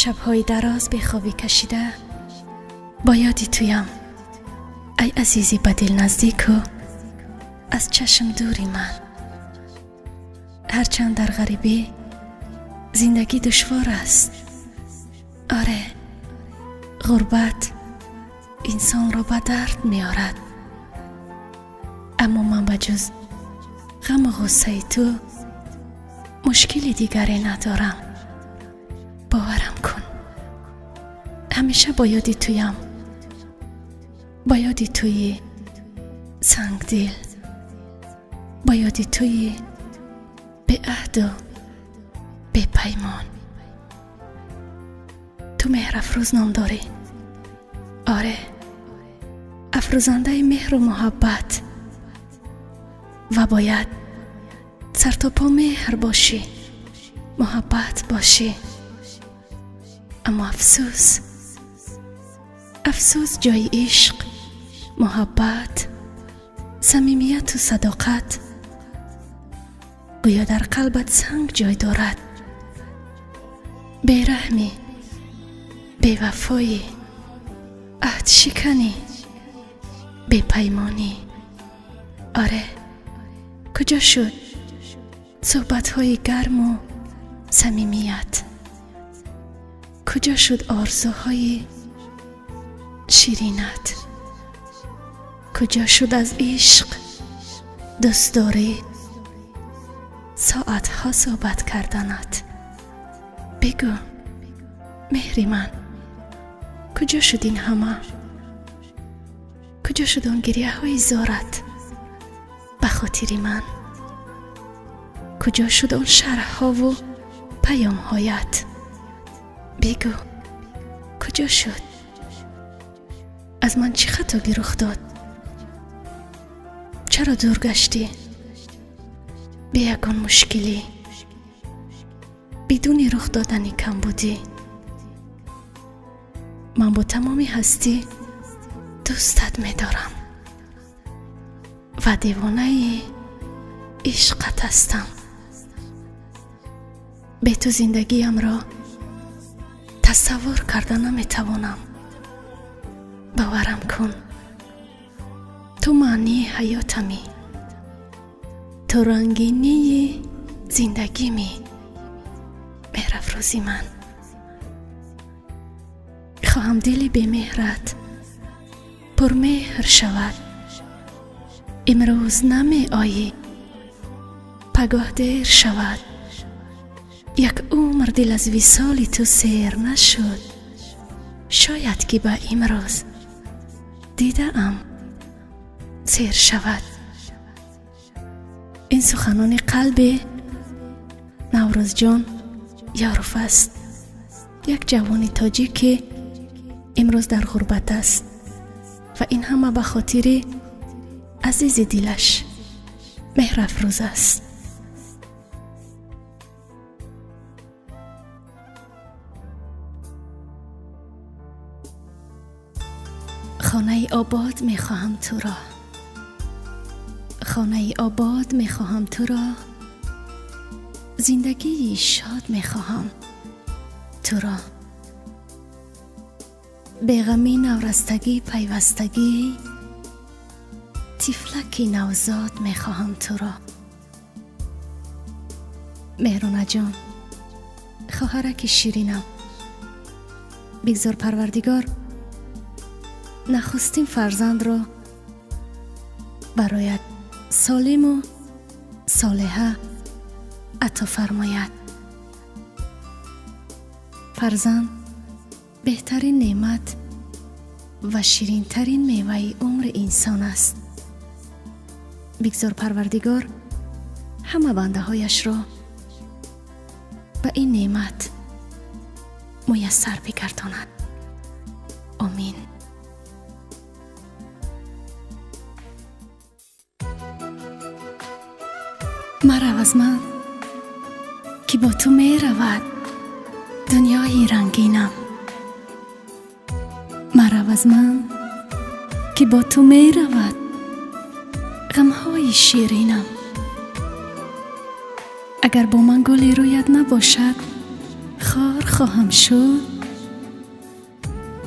Шабҳои дароз бехобӣ кашида бо ёди туям, ай азизи ба дил наздику аз чашм дури ман. Ҳарчанд дар ғарибӣ зиндагӣ душвор аст. Оре, ғурбат инсонро ба дард меорад, аммо ман ба ҷуз ғаму ғуссаи ту мушкили дигаре надорам. Боварам кун, ҳамеша бо ёди туям, бо ёди туи сангдил, бо ёди туи беаҳду бепаймон. Ту Меҳрафрӯз ном дорӣ. Оре, афрӯзандаи меҳру муҳаббат, ва бояд сартопо меҳр бошӣ, муҳаббат бошӣ. Аммо афсӯс, афсӯс, ҷои ишқ, муҳаббат, самимияту садоқат гӯё дар қалбат санг ҷой дорад. Бераҳмӣ, бевафоӣ, аҳдшиканӣ, бепаймонӣ. Оре, куҷо шуд суҳбатҳои гарму самимият? Куҷо шуд орзуҳои ширинат? Куҷо шуд аз ишқ, дӯстдорӣ, соатҳо суҳбат карданат? Бигӯ, меҳри ман, куҷо шуд ин ҳама? Куҷо шуд он гирияҳои зорат ба хотири ман? Куҷо шуд он шарҳҳову паёмҳоят? Бигӯ, куҷо шуд? Аз ман чӣ хатогӣ рух дод? Чаро дур гаштӣ? Бе ягон мушкилӣ, бидуни рух додани камбудӣ. Ман бо тамоми ҳастӣ дӯстат медорам ва девонаи ишқат ҳастам. Бе ту зиндагиямро тасаввур карда наметавонам. Боварам кун, ту маънии ҳаётамӣ, ту рангинии зиндагимӣ, Меҳрафрӯзи ман. Хоҳам дили бемеҳрат пурмеҳр шавад. Имрӯз намеоӣ, пагоҳ дер шавад. Як умр дил аз висоли ту сер нашуд, шояд ки ба имрӯз дидаам сер шавад. Ин суханони қалби Наврӯзҷон Ёров аст, як ҷавони тоҷик, ки имрӯз дар ғурбат аст ва ин ҳама ба хотири азизи дилаш Меҳрафрӯз аст. Хонаи обод мехоҳам туро, хонаи обод мехоҳам туро, зиндагии шод мехоҳам туро. Беғамӣ, наврастагӣ, пайвастагӣ, тифлаки навзод мехоҳам туро. Меҳронаҷон, хоҳараки ширинам, бигзор Парвардигор нахустин фарзандро бароят солиму солеҳа ато фармояд. Фарзанд беҳтарин неъмат ва ширинтарин меваи умри инсон аст. Бигзор Парвардигор ҳама бандаҳояшро ба ин неъмат муяссар бигардонад. Омин. Марав аз ман, ки бо ту меравад дунёи рангинам. Марав аз ман, ки бо ту меравад ғамҳои ширинам. Агар бо ман гули рӯят набошад, Хор хоҳам шуд.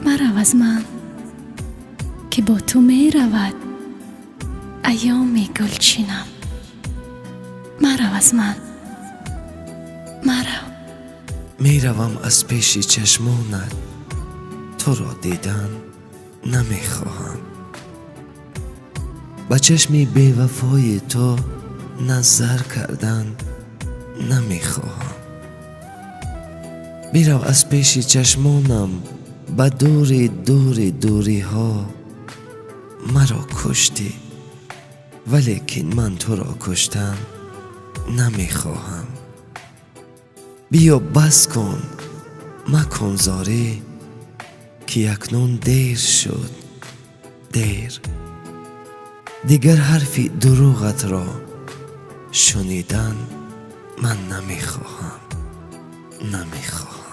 Марав аз ман, ки бо ту меравад айёми гулчинам. Марав аз ман, марав. Меравам аз пеши чашмонат, туро дидан намехоҳам. Ба чашми бевафои ту назар кардан намехоҳам. Бирав аз пеши чашмонам ба дури дури дуриҳо. Маро куштӣ, валекин ман туро куштан намехоҳам. Биё, бас кун, макун зорӣ, ки акнун дер шуд, дер. Дигар ҳарфи дурӯғатро шунидан ман намехоҳам, намехоҳам.